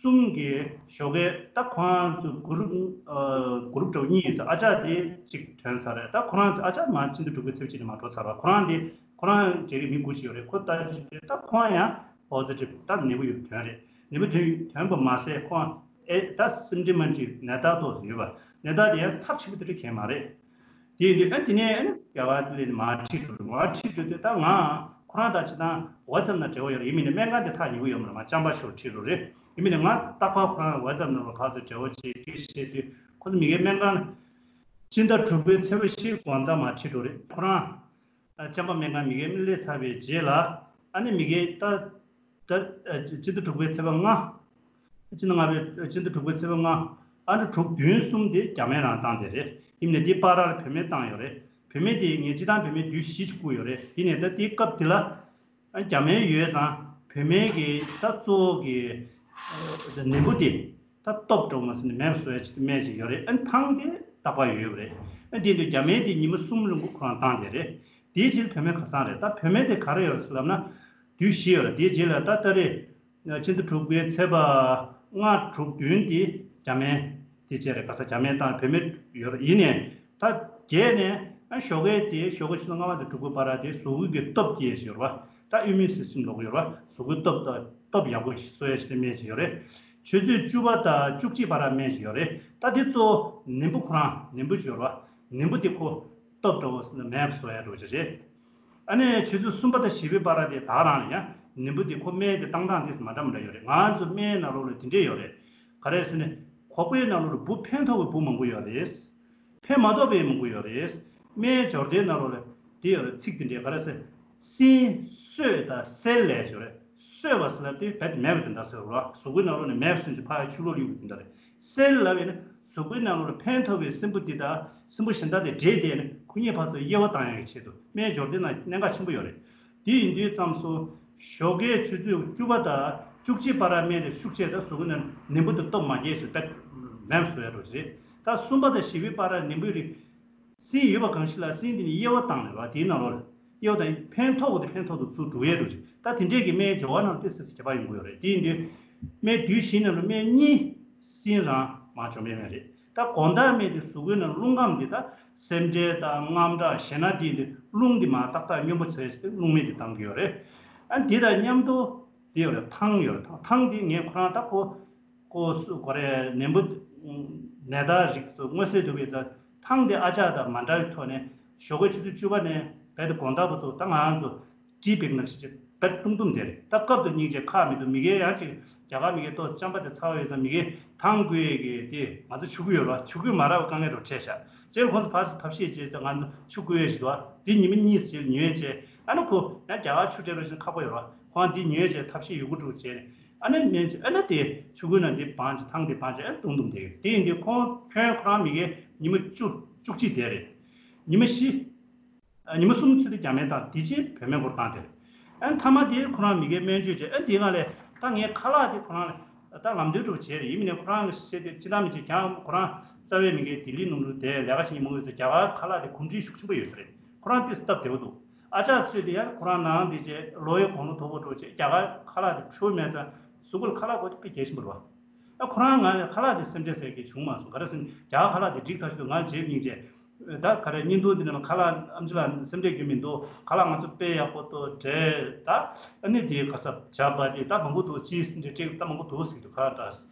གསུམ་གྱི་ཞོགས་ཀས་ད་ཁོང་ཚོ་གུ་རུབ་ཨ་གུ་རུབ་འདྲ་བོ་གཉིས་ཡོད་ཚེ་ཨ་ཅག་དེ་གཅིག་ཐོན་ཚར་རེད། ད་ཁོ་རང་ཚོ་ཨ་ཅག་མ་ཕྱི་ཟླ་དྲུག་པའི་ཚེས་གཅིག་ནས་མ་འགྲོ་ཚར་བ། ཁོ་རང་དེ་ཁོ་རང་འབྲེལ་གྱི་མི་དགུ་ཞིག་ཡོད་རེད། ཁོ་ལྟ་ཞིབ་དེ་ད་ཁོང་ཡང་པོ་ཛི་ཊིབ་ད་ནད་འབུ་ཡོད་ཐོན་རེད། ནད་འབུ་ཐོན་ཐོན་པ་མ་ཟད་ཁོང་ཨེ་ད་སིམ་ཊོ་མེ་ཊིག་ནད་རྟགས་ཏོག་ཙམ་ཡོད་པ། ནད་རྟགས་དེ་ཡང་ཚབས་ཆེན་པོ་དེ་འདྲ་གང་ཡང་མ་རེད། དེ་ཡིན་དུས་ཨ་དེ་ནས་ཨ་ནི་རྒྱ་གར་སླེབས་ནས་མར་ཁྲིད་འགྲོ་རེད། མར་ཁྲིད་འགྲོ་དུས་ད་ང་ཁོ་རང་དང་སྤྱིར་བཏང་ཝ་ཙབ་ནང་འབྲེལ་བ་ཡོད་རེད། ཡིན་མིན་ནས་སྨན་ཁང་དེ་ཐག་ཉེ་པོ་ཡོད་མ་རེད། ང་ཅམ་པ་ཤོར་ཁྲིད་འགྲོ་རེད། ཡིན་མིན་ནས་ང་རྟག་པར་ཁོ་རང་ཝ་ཙབ་ནང་ལ་ཕར་ཚུར་འབྲེལ་བ་བྱེད་དུས་ཁོ་ཚོ་མི་སྒེར་སྨན་ཁང་ཕྱི་ཟླ་དྲུག་པའི་ཚེས་པ་བཞི་དགོང་དག་མར་ཁྲིད་འགྲོ་རེད། ཁོ་རང་ཅམ་པ་སྨན་ཁང་མི་སྒེར་སླེབས་ཚར་བའི་རྗེས་ལ་ཨ་ནི་མི་སྒེར་ད་ད་སྤྱི་ཟླ་དྲུག་པའི་ཚེས་པ་ལྔ། སྤྱི་ཟླ་ལྔ་པའི་སྤྱི་ཟླ་དྲུག་པའི་ཚེས་པ་ལྔ། ཨ་ནི་དྲུག་བདུན་གསུམ་དེ་རྒྱ་སྨན་རང་བཏང་དེ་རེད། ཡིན་ནའི་དེའི་བར་ལ་བུད་མེད་བཏང་ཡོད་རེད། བུད་མེད་དེ་ངས་སྤྱི་བཏང་བུད་མེད་དུས་བཞི་ཅིག་བསྐུར་ཡོད་རེད། ཡིན་ནའི་ད་དེའི་སྐབས་དེ་ལ་ཨ་རྒྱ་སྨན་ཡོད་ཙང་བུད་མེད་ཀྱི་ད་གཙོ་བོ་གི་ནད་འབུ་དེ་ད་སྟོབས་འགྲོ་མ་ཟིན་ནས་མེད་པ་བཟོ་ཡ་ཅིག་སྨན་ཅིག་ཡོད་རེད། ཨ་ནི་ཐང་དེ་རྟག་པར་ཡོད་ཡོད་རེད། ཨ་དེ་དུས་རྒྱ་སྨན་དེ་ཉི་མ་གསུམ་རིང་པོ་ཁོ་རང་བཏང་དེ་རེད། དེའི་རྗེས་བུད་མེད་ཁ་སང་རེད། ད་བུད་མེད་དེ་ག་རེ་ཡོད་རེད་ཟེར་ལབ་ན། དུས་བཞི་ཡོད་རེད། དེའི་རྗེས་ལ་ད་ལྟ་རེད། ཕྱི་ཟླ་དྲུག་པའི་ཚེས་པ་ལྔ་དྲུག་བདུན་དེ་རྒྱ་སྨན་དེ་བྱས་རེད། ག་ས་རྒྱ་སྨན་དང་བུད་མེད་ཡོད་རེད། ཡིན་ནའི་ད་བརྒྱད་ནས་ཨ་ཞོགས་ཀས་དེ་ཞོགས་ཀ་ཆུ་ཚོད་ལྔ་པ་དང་དྲུག་པ་བར་དེ་གཟུགས་པོའི་གི་སྟོབས་སྐྱེ་ཡས་ཡོད་རེད་བ། ད་ཨིམ་མུན་སིས་ཊམ་ལབ་ཀྱི་ཡོད་རེད་བ། གཟུགས་པོའི་སྟོབས་དང་སྟོབས་ཡག་པོ་ཞིག་གསོ་ཡས་ཞིག་སྨན་ཞིག་ཡོད་རེད། ཆུ་ཚོད་བཅུ་པ་དང་བཅུ་གཅིག་བར་སྨན་ཞིག་ཡོད་རེད། ད་དེ་གཙོ་བོ་ནད་འབུ་ཁོ་རང་ནད་འབུ་ཞིག་ཡོད་རེད་བ། ནད་འབུ་དེ་ཁོ་སྟོབས་འགྲོ་བ་མེད་པ་བཟོ་ཡ་འགྲོ་ཆ་རེད། ཨ་ནི་ཆུ་ཚོད་གསུམ་པ་དང་བཞི་པའི་བར་དེ་ད་རང་ལ་ཡང་ནད་འབུ་དེ་ཁོ་སྨན་དེ་བཏང་སྟངས་དེ་མ་འདྲ་མ་འདྲ་ཡོད་རེད། ང་ཚོ་སྨན་ནང་ལོགས་ལ་དེ་འདྲས་ཡོད་རེད། ག་རེ་ཟེར་ན་ཁོག་པའི་ནང་ལོགས་ལ་འབུ་ཕན་ཐོགས་པའི་འབུ་མང་པོ་ཡོད་རེད། ཕན་མ་ཐོགས་པའི་མང་པོ་ཡོད་རེད། སྨན་སྦྱོར་དེའི་ནང་ལོགས་ལ་དེ་ཡོད་རེད། ཚིག་དེ་འདྲས་ག་རེ་ཟེར། སྲིན་གསོད་དང་སེལ་ལས་ཞོར་རེད། གསོད་པ་ཟེར་ལབ་དུས་རྦད་དེ་མེད་པ་དེ་འདྲ་ཟེར་བ། གཟུགས་པོའི་ནང་ལོགས་ནས་མེད་པ་སོན་ཅིག་ཕར་ཆུ་ལོག་གཡུག་པ་དེ་འདྲ་རེད། སེལ་ལབ་ཡིན་ན་གཟུགས་པོའི་ནང་ལོགས་ལ་ཕན་ཐོགས་པའི་སྲིན་བུ་འདི་དང་སྲིན་བུ་གཞན་དག་དེ་འདྲེས་བསྡད་ནས་ཁོ་གཉིས་ཕར་ཚུར་དབྱེ་བ་བཏང་ཡག་གི་ཆེད་དུ་སྨན་སྦྱོར་དེ་ནང་གནད་འགག་ཆེན་པོ་ཡོད་རེད། དེ་ཡིན་དུས་ཙམ་སུ་ཞོགས་ཀའི་ཆུ་ཚོད་བཅུ་པ་དང་བཅུ་གཅིག་བར་སྨན་དེ་ཤུགས་ཆེ་དང་གཟུགས་པོའི་ནང་ནད་འབུ་དེ་སྟོབས་མ་རྒྱས་ཤིང་རྦད་མེད་པ་བཟོ་ཡག་འགྲོ་གི་རེད། ད་གསུམ་པ་དང་བཞི་པའི་བར་ནད་འབུའི་རིགས། སྲིན་ཡོད་པ་གང་ཞིག་ལ་སྲིན་དེ་ནི་དབྱེ་བ་བཏང་ནས་ར། དེའི་ནང་ལོགས་ལ་དབྱེ་བ་དང་ཕན་ཐོགས་དེ་ཕན་ཐོགས་དུ་ཚུར་འགྲོ་ཡས་འགྲོ་ཅིག་ད་དེ་འདྲས་ཀྱི་སྨན་སྦྱོར་བ་ནང་ཏོག་ཙམ་ཁྱད་པར་ཡོང་གི་ཡོད་རེད། དེ་ཡིན་དུས་སྨན་བསྡུས་བཞིའི་ནང་ལ་སྨན་གཉིས་སྲིན་རང་མ་འཇོམས་པའི་སྨན་རེད། ད་དགོང་དག་སྨན་དེ་གཟུགས་པོའི་ནང་རླུང་ཁམས་དེ་ད་སེམས་ཁྲལ་དང་དངངས་སྐྲག་ཞེད་སྣང་དེ་ཡིན་དུས་རླུང་དེ་མར་ཏག་ཏག་སྙོམས་པོ་བྱས་ཏེ་རླུང་སྨན་དེ་བཏང་གི་ཡོད་རེད། ཨ་དེ་དང་མཉམ་དུ་དེ་ཡོད་རེད། ཐང་ཡོད་རེད། ཐང་ཐང་དེ་ངས་ཁོ་རང་ད་ཁོ་ཀོ་སུ་གོ་རེ་ནན་པོ་ནད་རྟགས་རིགས་སུ་མངོན་གསལ་དུ་བའི་ཚ་ཐང་དེ་ཨ་ཅག་དང་མ་འདྲ་བའི་ཐོག་ནས་ཞོགས་ཀའི་ཆུ་ཚོད་བཅུ་པ་ནས་རྦད་དེ་དགོང་དག་བར་དུ་ད་ང་རང་ཚོ་ཏྲི་བེག་ནང་བཞིན་རྦད་ཏུང་ཏུང་དེ་རེད། ད་སྐབས་དང་སྙིང་རྗེ་ཁག་མི་འདུག་མི་སྒེར་ཡང་ཅིག་རྒྱ་གར་མི་སྒེར་ཏོག་ཙམ་པ་དེ་ཚ་བ་ཡོད་ཙང་མི་སྒེར་ཐང་བསྐུ་ཡས་ཀྱི་དེ་ང་ཚོ་ཆུ་ཁུ་ཡོད་ར། ཆུ་ཁུ་མ་རག་པའི་དཀའ་ངལ་རུ་འཕྲད་ཤག་ཅེར་ཁོང་ཚོ་ཕར་ཚུར་ཐབས་ཤེས་བྱས་ཙང་ང་ཚོ་ཆུ་བསྐུ་ཡས་ཞིག་འདུག་ཨ་དེ་ཉི་མ་གཉིས་ཟེར་ཉོས་བྱས་ཨ་ནི་ཁོ་ཡང་རྒྱ་གར་ཆུ་སྤྲད་རོགས་ཞེས་ཁག་པོ་ཡོད་ར། ཁོང་དེ་ཉོས་བྱས་ཐབས་ཤེས་ཡོད་དགུ་དྲུག་བྱས་ནས། ཨ་ནི་ནས་ཨ་ནི་དེ་ཆུ་ཁུའི་ནང་དེ་བང་ཅིག་ཐང་དེ་བང་ཅིག་ཨ་ནི་དུང་དུང་དེ་དེ་ཡིན་དུས་ཁོང་ཁྱོན་ཁོ་རང་མི་གེ་ཉི་མ་བཅུ་བཅུ་གཅིག་དེ་རེད། ཉི་མ་བཞི། ཨ་ཉི་མ་གསུམ་ཚུད་དུ་རྒྱ་སྨན་བཏང་དེ་རྗེས་བོད་སྨན་སྐོར་བཏང་དེ་རེད། ཨ་ནི་མཐའ་མ་དེ་ཁོ་རང་མི་གེ་སྨན་བཅོས་བྱས་ཨ་ནི་དེ་སྒང་ལས་ད་ངའི་ཁ་ལག་དེ་ཁོ་རང་ལ་ད་ལམ་སྟོན་འགྲོ་བྱས་རེད། ཡིན་མིན་ནས་ཁོ་རང་གི་བཤད་དེ་ཅི་ལྟར་མི་བྱེད་ཀྱང་ཁོ་རང་རྩ་བའི་མི་གེ་ལྡི་ལི་ནང་དུ་དེ་ལས་ཀ་བྱེད་མཁན་མང་པོ་ཡོད་ཚེ་རྒྱ་གར་ཁ་ལག་དེ་གོམས་འདྲིས་ཤུགས་ཆེན་པོ་ཡོད་ས་རེད། ཁོ་རང་དེ་སྟབས་བདེ་བོ་འདུག་ཨ་ཅག་ཚོས་དེ་ཡང་ཁོ་རང་ནང་དེ་རྗེས་ལོ་ཡི་གོང་ལོ་མཐོ་པོ་འགྲོ་རྗེས་རྒྱ་གར་ཁ་ལག་དེ་འཕྲོད་མེད་ཙང་གཟུགས་པོ་ལ་ཁ་ལག་དགོས་དེ་དཔེ་གལ་ཆེན་པོ་རེད་བ། ཨ་ཁོ་རང་ང་ཁ་ལག་དེ་སེམས་ཁྲལ་ཟེར་གྱི་བྱུང་མ་སོང་། ག་རེ་ཟེར་ན་རྒྱ་གར་ཁ་ལག་དེ་འགྲིག་ཐག་ཆོད་འདུག་ང་རྗེས་སྙིང་རྗེ་ད་ག་རེ་བརྙན་ཐུང་འདི་ནང་ཁ་ལག་ཨམ་ཆི་ལགས་སེམས་ཁྲལ་གྱི་མི་འདུག་ཁ་ལག་ང་ཚོ་དཔེ་ཡག་པོ་འདུག་འདྲེ་ད་ཨ་ནི་དེ་ག་ས་བྱ་བ་དེ་ད་མང་པོ་འདུག་ཅི་སེམས་ཁྲལ་ད་མང་པོ་འདུག་ཟེར་གྱི་འདུག་ཁ་ལག་ད་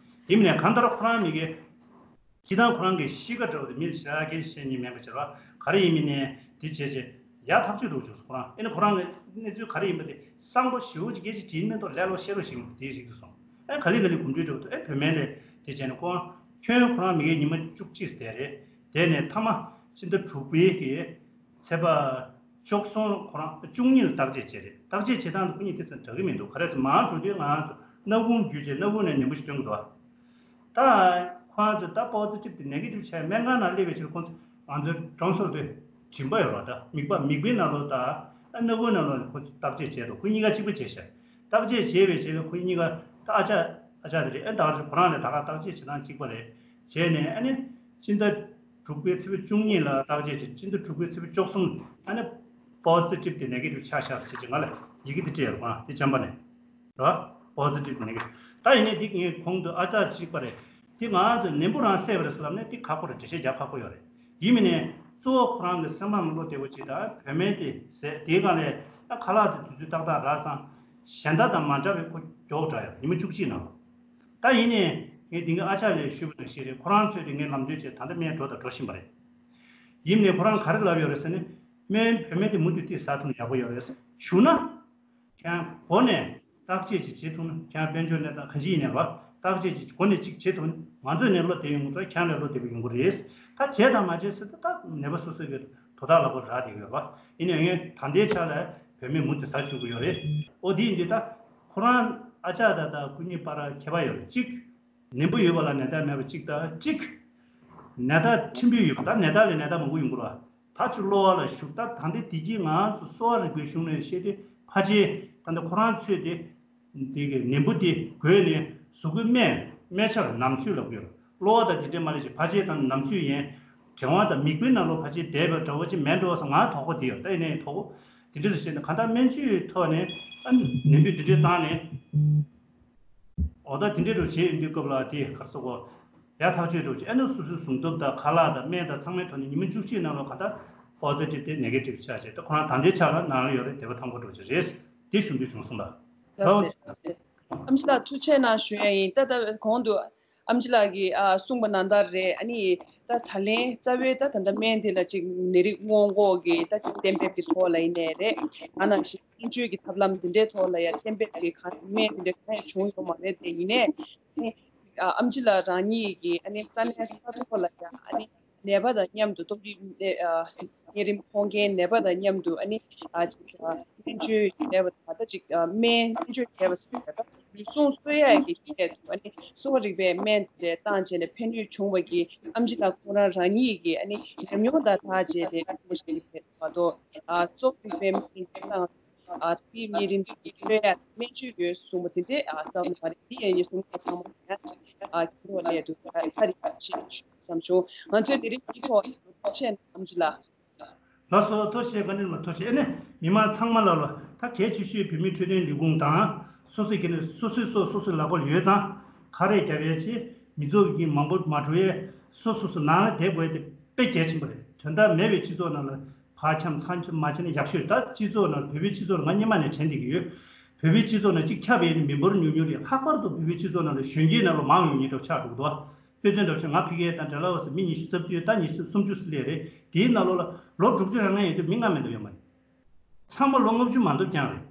དེ་མིན་ནས་གང་ལྟར་ཁོ་རང་མི་གེ་སྤྱིར་བཏང་ཁོ་རང་གི་གཤིས་ཀ་འདྲ་བོ་དེ་མི་ལ་ཞེ་དྲག་སྐད་ཆ་བཤད་མཁན་མིན་པ་ཅིག་རེད་བ། ག་རེ་ཡིན་མིན་ནས་དེ་བྱས་རྗེས་ཡག་ཐག་ཆོད་འགྲོ་བཅུག་སོང་ཁོ་རང་། ཨེ་ནི་ཁོ་རང་གི་གནས་ཚུལ་ག་རེ་ཡིན་པ་དེ་གསང་པོ་ཞེ་པོ་ཅིག་སྐད་ཆ་དྲིས་མེད་དོ་ལས་ལོ་བཤད་རོགས་ཞིག་དེའི་རིགས་དུ་སོང་། ཨེ་ག་ལེ་ག་ལེ་གོམས་འདྲིས་འགྲོ་འདུག་ཨེ་བོད་སྨན་རེད་དེ་བྱས་ནས་ཁོ་ཁྱོན་ཁོ་རང་མི་ངན་ཉི་མ་བཅུ་གཅིག་དེ་རེད། དེ་ནས་མཐའ་མ་ཕྱི་ཟླ་དྲུག་པའི་གི་ཚེས་པ་བཅུ་གསུམ་ལ་ཁོ་རང་བཅུ་གཉིས་ལ་བརྟག་དཔྱད་བྱས་རེད། བརྟག་དཔྱད་བྱེད་སྟངས་དེ་ཁོ་གཉིས་དེ་ཚོ་འདྲ་གི་མི་འདུག་ག་རེ་ཟེར་མར་འགྲོ་དུས་ང་རང་ཚོ་སྣ་ཁུང་བརྒྱུད་བྱས་སྣ་ཁུང་ནས་ནད་འབུ་ཞིག་ཐོན་གི་འདུག་ད་ཁོ་རང་ཚོས་ད་པོ་ཛི་ཊིབ་དེ་ནེ་གེ་ཊིབ་ཆགས་སྨན་ཁང་ནང་སླེབས་པའི་ཕྱིར་ཁོ་ཚོ་ང་ཚོའི་གྲོང་གསེབ་དེ་མགྲིན་པ་ཡོད་རེད་བ། ད་མིག་པ་མིག་དཔེ་ནང་ལོགས་ད་སྣ་ཁུང་ནང་ལོགས་ནས་ཁོ་ཚོས་བརྟག་དཔྱད་བྱས་འདུག་ཁོ་གཉིས་ཀ་གཅིག་པ་བྱས་ཤག་བརྟག་དཔྱད་བྱས་པའི་རྗེས་ལ་ཁོ་གཉིས་ཀ་ད་ཨ་ཅག་ཨ་ཅག་དེ་རེད། ཨ་ད་ག་ཁོ་རང་ལ་ད་ག་བརྟག་དཔྱད་བྱེད་སྟངས་གཅིག་པ་རེད། བྱས་ནས་ཨ་ནི་སྤྱི་ཟླ་དྲུག་པའི་ཚེས་པ་བཅུ་གཉིས་ལ་བརྟག་དཔྱད་བྱས། སྤྱི་ཟླ་དྲུག་པའི་ཚེས་པ་བཅུ་གསུམ་ཨ་ནི་པོ་ཛི་ཊིབ་དེ་ནེ་གེ་ཊིབ་ཆགས་ཤག་ཟེར་གྱི་ང་ལ་ཡི་གེ་དེ་སྤྲད་ཡོད་རེད་བ། དེ་ཅམ་པ་ནས། རེད་བ། པོ་ཛི་ཊིབ་ནེ་གེ་ཊིབ། ད་ཡིན་ནའི་འདི་ངས་གོང་དུ་ཨ་ཅག་གཅིག་པ་རེད། དེ་ང་ཚོ་ནད་འབུ་རང་བསད་པ་རེད་ཟེར་ལབ་ནས་དེ་ཁག་པོ་རེད། འགྲེལ་བཤད་རྒྱག་ཁག་པོ་ཡོད་རེད། ཡིན་མིན་ནས་གཙོ་བོ་ཁོ་རང་གི་སེམས་པ་མི་བློ་བདེ་བོ་ཅིག་དང་བོད་སྨན་དེ་བཟས་དེའི་སྒང་ལས་ཨ་ཁ་ལག་དེ་དུས་ཚོད་ཏག་ཏག་རག་ཙང་གཞན་དག་དང་མ་འདྲ་བའི་ཁོ་མགྱོགས་དྲགས་ཡོད། ཉི་མ་བཅུ་གཅིག་ནང་། ད་ཡིན་ནས་ངས་དེང་གི་ཨ་ཅག་ལས་ཞུས་པ་ནང་བཞིན་རེད། ཁོ་རང་ཚོས་དེ་ངས་ལམ་སྟོན་བྱས་ད་ལྟ་སྨན་འགྲོ་དང་འགྲོ་བཞིན་པ་རེད། ཡིན་ནས་ཁོ་རང་ག་རེ་ལབ་ཡོད་རེད་ཟེར་ན། སྨན་བོད་སྨན་དེ་མུ་མཐུད་དེ་ཟ་ཐུབ་ན་ཡག་པོ་ཡོད་རེད་ཟེར་ཞུ་ན། ཁྱེད་རང་འགོ་ནས་བརྟག་དཔྱད་ཅིག་བྱེད་ཐུབ་ན། ཁྱེད་རང་དཔལ་འབྱོར་གནས་སྟངས་ག་འདྲ་ཡིན་ནའི་རེད་བ། བརྟག་དཔྱད་ཅིག་འགོ་ནས་ཅིག་བྱེད་ཐུབ་ན་ང་ཚོས་ནས་བློ་བདེ་ཡོང་གི་འདུག་ཁྱེད་རང་ལ་བློ་བདེ་པོ་ཡོང་གི་རེད། ད་བྱས་དང་མ་བྱས་ཟེར་ད་ད་ནད་པ་སོ་སོ་གི་དོ་བདག་ལ་བོ་རག་བསྡད་ཡོད་རེད་བ། ཡིན་ནའི་ངས་ད་ལྟའི་ཆ་ལ་བོད་སྨན་མུ་མཐུད་ཟ་བཅུག་གི་ཡོད་རེད། ཨོ་དེ་ཡིན་དུས་ད་ཁོ་རང་ཨ་ཅག་དང་ད་སྐུ་ཉིད་བར་ཁྱད་པར་ཡོད་རེད། གཅིག་ནད་འབུ་ཡོད་པ་ལ་ནད་རྟགས་མེད་པ་གཅིག་དང་གཅིག་ནད་རྟགས་ཕྲན་བུ་ཡོད་པ་དང་ནད་རྟགས་ལས་ནད་རྟགས་མང་པོ་ཡོང་གི་རེད་བ། ད་ཅིག་གློ་བ་ལ་ཞུགས། ད་ད་ལྟའི་དེ་གྱིས་ང་ཚོ་གསོ་བ་རིག་པའི་གཞུང་ནས་བཤད་དུས་ཕལ་ཆེར་ད་ལྟ་ཁོ་རང་ཚོས་དེ་དེ་གི་ནད་འབུ་དེ་འགོས་ནས་གཟུགས་པོའི་སྨད་སྨད་ཆར་ནམ་ཚོད་ལབ་ཀྱི་ཡོད། གློ་བ་དང་དེ་འདྲས་མ་ལས་ཅིག་ཕལ་ཆེར་ད་ནམ་ཚོད་ཡན་གྲེང་བ་དང་མིག་དཔེ་ནང་ལོགས་ཕལ་ཆེར་བསྡད་པའི་འདྲ་བོ་ཅིག་མེད་འགྲོ་བསམ། ང་དོགས་པ་དེ་ཡོད། ད་ཡིན་ནའི་དོགས་པ་དེ་འདྲས་ལ་བཤད་ན་གང་ལྟར་སྨན་བཅོས་ཐོག་ནས་ཨ་ནད་འབུ་དེ་འདྲས་བཏང་ནས། འོ་ད་དེ་འདྲའི་འགྲོ་བྱེད་ཡོང་དུས་སྐབས་ལ་དེ་ག་རེ་ཟེར་དགོས། ཡག་ཐག་ཆོད་འགྲོ་བྱེད་ཨ་ནི་སོ་སོའི་ཟུངས་སྟོབས་དང་ཁ་ལག་དང་སྨན་དང་ཚང་མའི་ཐོག་ནས་ཉི་མ་བཅུ་གཅིག་ནང་ལ་གང་ལྟར་པོ་ཛི་ཊིབ་དེ་ནེ་གེ་ཊིབ་ཆགས་བྱས། ད་ཁོ་རང་ད་ལྟའི་ཆ་ལ་ནང་ལ་ཡོད་རེད། བདེ་བ་ཐང་པོ་འགྲོ་བྱེད་རེད། དེ་ཞུ་འདོད་བྱུང་སོང་ལ། ལགས་སོ། ཨམ་ཆི་ལགས་ཐུགས་རྗེ་གནང་ཞུ་ཡ་ཡིན། ད་ད་གོང་དུ་ཨམ་ཆི་ལགས་ཀྱིས་ཨ་གསུངས་པ་ནང་ལྟར་རེད། ཨ་ནི་ད་ད་ལན་རྩ་བའི་ད་ད་ལྟ་སྨན་དེ་ལ་ཅིག་ནད་རིགས་སྔོན་འགོག་གི་ད་ཅིག་གཏན་འབེབས་ཀྱི་ཐོག་ལ་ཡིན་ནའི་རེད། ང་ནང་བཞིན་སྨན་བཅོས་ཀྱི་ཐབས་ལམ་དེ་འདྲའི་ཐོག་ལ་ཡང་གཏན་འབེབས་ཀྱི་གང་སྨན་དེ་འདྲ་གང་ཡང་བྱུང་ཡོད་མ་རེད་དེ། ཡིན་ནའི་ཨ་ནི་ཨ་ཨམ་ཆི་ལགས་རང་ཉིད་ཀྱིས་ཨ་ནི་ས་གནས་ས་ཐོག་ལ་ཡང་ཨ་ནི་ ནད་པ་དང་མཉམ་དུ་ལྟོ་རིགས་ཨ་གཉན་རིམས་ཕོག་མཁན་ནད་པ་དང་མཉམ་དུ་ཨ་ནི་ཨ་ཅིག་ཨ་སྨན་བཅོས་བྱས་པ་དང་ད་ཅིག་ཨ་སྨན་སྨན་བཅོས་བྱས་པ་ཟེར་བ་དང་ལུས་ཟུངས་གསོ་ཡག་གི་ཆེད་དུ་ཨ་ནི་གསོ་བ་རིག་པའི་སྨན་དེ་བཏང་བྱས་ནས་ཕན་ནུས་བྱུང་བ་གི་ཨམ་ཆི་ལགས་ཁོང་རང་རང་ཉིད་ཀྱི་ཨ་ནི་ཉམས་མྱོང་དང་ཐག་བཅད་དེ་ཨ་ནི་བཤད་ཀྱི་ཕེབས་མ་གཏོགས་ཨ་གསོ་བ་རིག་པའི་སྨན་དེ་བཏང་ཨ་དེའི་གཉན་རིམས་ཀྱི་ཆོས་ཡ་སྨན་བཅོས་ཡོད་གསུངས་པ་དེ་འདྲའི་ཨ་རྩ་བ་ནས་མ་རེད། དེ་ཡང་ངས་གསུང་མཁན་ཚང་མ་ཡང་ཅིག་ཨ་ཁྱེད་རང་ལས་དུ་ཨ་ཁ་རི་ཁ་ཤས་བསམ་བྱུང་། ང་ཚོའི་ལས་རིམ་འདིའི་ཐོག་ཆེད་ཨམ་ཆི་ལགས། ལགས་སོ། ཐུགས་རྗེ་ཆེ། བཀའ་དྲིན་མ་ཐུགས་རྗེ་ཆེ། ཨ་ནི་མི་མང་ཚང་མ་ལ་ལ་ད་གལ་ཆེ་ཤོས་བོད་མིའི་འཕྲོད་བསྟེན་ལས་ཁུངས་དང་སོ་སོའི་གི་ནས་སོ་སོའི་སོ་སོ་སོའི་ལག་པ་ལ་ཡོད་ཙང་ཁ་རས་རྒྱབ་ཡས་ཆེ་མི་ཚོགས་ཀྱི་མང་པོ་མ་འགྲོ་ཡས་སོ་སོ་སོ་ནང་ལ་བསྡད་དགོས་ཡས་དེ་དཔེ་གལ་ཆེན་པོ་རེད། དོན་དག་མེད་པའི་སྤྱི་ཚོགས་ནང་ལ་བག་འཁྱམས་མཚང་འཁྱམས་མ་བྱས་ན་ཡག་ཤོས། ད་སྤྱི་ཚོགས་ནང་བོད་པའི་སྤྱི་ཚོགས་ལ་ང་སྔོན་མ་ནས་དྲན་བསྡད་ཀྱི་ཡོད། བོད་པའི་སྤྱི་ཚོགས་ནང་གཅིག་ཁྱབ་ཡས་ནི་མི་འབོར་ཉུང་ཉུང་རེད། ལྷག་པར་དུ་བོད་པའི་སྤྱི་ཚོགས་ནང་ལ་གཞོན་སྐྱེས་ནང་ལ་མང་ཡོང་ཉེན་འགྲོ་ཆགས་འགྲོ་གི་འདུག་དཔེ་མཚོན་འདྲ་བཤད་ང་ཕ་གིའི་དང་འབྲེལ་བ་ཟེར་མི་ཉི་ཤུ་རྩ་བདུན་ད་ཉི་ཤུ་སུམ་ཅུ་སླེབས་རེད། དེའི་ནང་ལོགས་ལ་ལོ་དྲུག་ཅུ་རང་ལྔ་ཡོད་དུས་མི་ལྔ་མེད་དུ་ཡོད་མ་རེད། ཚང་མ་ལོ་ལྔ་བཅུ་མ་འདུག་ཀྱང་རེད།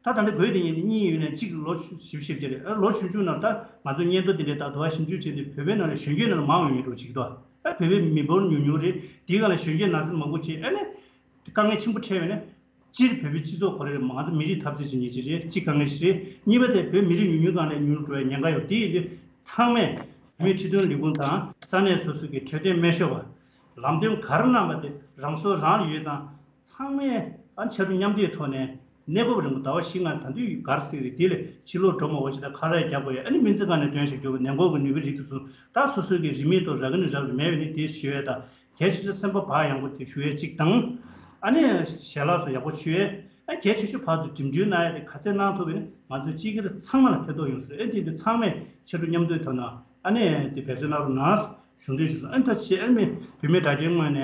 ད་ད་ལྟ་དགོས་དེ་ཡིན་ནི་གཉིས་ཡོད་ནས་གཅིག་ལོ་བཞི་བཅུ་བཞི་བཅུ་རེད། ལོ་བཞི་བཅུ་ནང་ད་ང་ཚོ་སྙན་ཐོ་འདི་འདྲའི་ད་དུ་བ་ཞིབ་འཇུག་བྱས་ཏེ་བོད་པའི་ནང་ལ་གཞོན་སྐྱེས་ནང་ལ་མང་བའི་མི་འགྲོ་གཅིག་ཏོ། ཨ་བོད་པའི་མི་འབོར་ཉུང་ཉུང་རེད། དེའི་སྒང་ལ་གཞོན་སྐྱེས་ནག་འཛིང་མང་པོ་བྱས་ཨ་ནི་དཀའ་ངལ་ཆེན་པོ་འཕྲད་བས་ནས་སྤྱིར་བོད་པའི་སྤྱི་ཚོགས་ཁོ་རེ་ང་ཚོ་མི་རིགས་འཐབ་རྩོད་བྱེད་མཁན་ཅིག་རེད། གཅིག་དཀའ་ངལ་ཞིག་རེད། གཉིས་པ་དེ་བོད་མི་རིགས་ཉུང་ཉུང་སྒང་ནས་ཉུང་རུ་འགྲོ་བའི་ཉེན་ཁ་ཡོད། དེ་ཡིན་དུས་ཚང་མས་བོད་མིའི་འཕྲོད་བསྟེན་ལས་ཁུངས་དང་ས་གནས་སོ་སོ་གི་འཕྲོད་བསྟེན་སྨན་ཞབས་པ་ལམ་སྟོན་ག་རེ་གནང་པ་དེ་རང་སོ་རང་ལ་ཡོད་ཙང་། ཚང་མས་ཨ་ཕྱར་གྲུ་མཉམ་འདེགས་ཐོག་ནས་གནས་སྐབས་རིང་པོ་ཟླ་བ་བཞི་ལྔ་ད་དུས་ག་རེ་ཟེར་གི་རེད། དེ་ལས་ཕྱི་ལོགས་འགྲོ་མ་དགོས་ཅིག་ད་ཁ་རས་རྒྱག་དགོས་ཡ། ཨ་ནི་སྨན་རྩིས་ཁང་ནས་འདོན་ཞིག་རྒྱོབ་ནད་འགོག་གི་ནུས་པའི་རིགས་དེ་ཚོ་ད་སོ་སོའི་གི་རིན་མེད་ཐོག་རག་གི་ནི་རག་གི་མེད་པ་ནི་དེ་ཞུ་ཡས་དང་། གལ་ཆེ་ཤོས་སེམས་པ་བག་ཡངས་པོ་དེ་ཞུ་ཡས་གཅིག་དང་། ཨ་ནི་ཞལ་ལག་སོགས་ཡག་པོ་མཆོད་ཡས། ཨ་གལ་ཆེ་ཤོས་ཕར་ཚུར་འགྲིམ་འགྲུལ་གནང་ཡས་དེ་ག་ཚད་གནང་ཐུབ་པ་ཡིན་ན་ང་ཚོའི་སྤྱི་སྒེར་ཚང་མ་ལ་ཕན་ཐོགས་ཡོང་ས་རེད། ཨ་དེ་དུས་ཚང་མས་ཕྱར་གྲུ་མཉམ་འདེགས་ཐོག་ནས་ཨ་ནི་དེ་འབད་བརྩོན་གནང་རོགས་གནང་ཞུ་འདོད་ཞུ་སོང་། ཨ་ཐུགས་རྗེ་ཆེ། ཨ་མི་བོད་མིའི་དྲ་རྒྱའི་ངོས་ནས་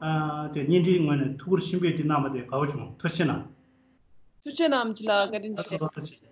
ཨ་དེ་བརྙན་འཕྲིན་ངོས་ནས་ཐུགས་ཁུར་ཆེན་པོས་དེ་གནང་བ་དེ་དགའ་བོ་བྱུང་། ཐུགས་རྗེ་ཆེ་གནང་། ཐུགས་རྗེ་གནང་། ཨམ་ཆི་ལགས་བཀའ་དྲིན་ཆེ། ཐུགས་རྗེ་ཆེ།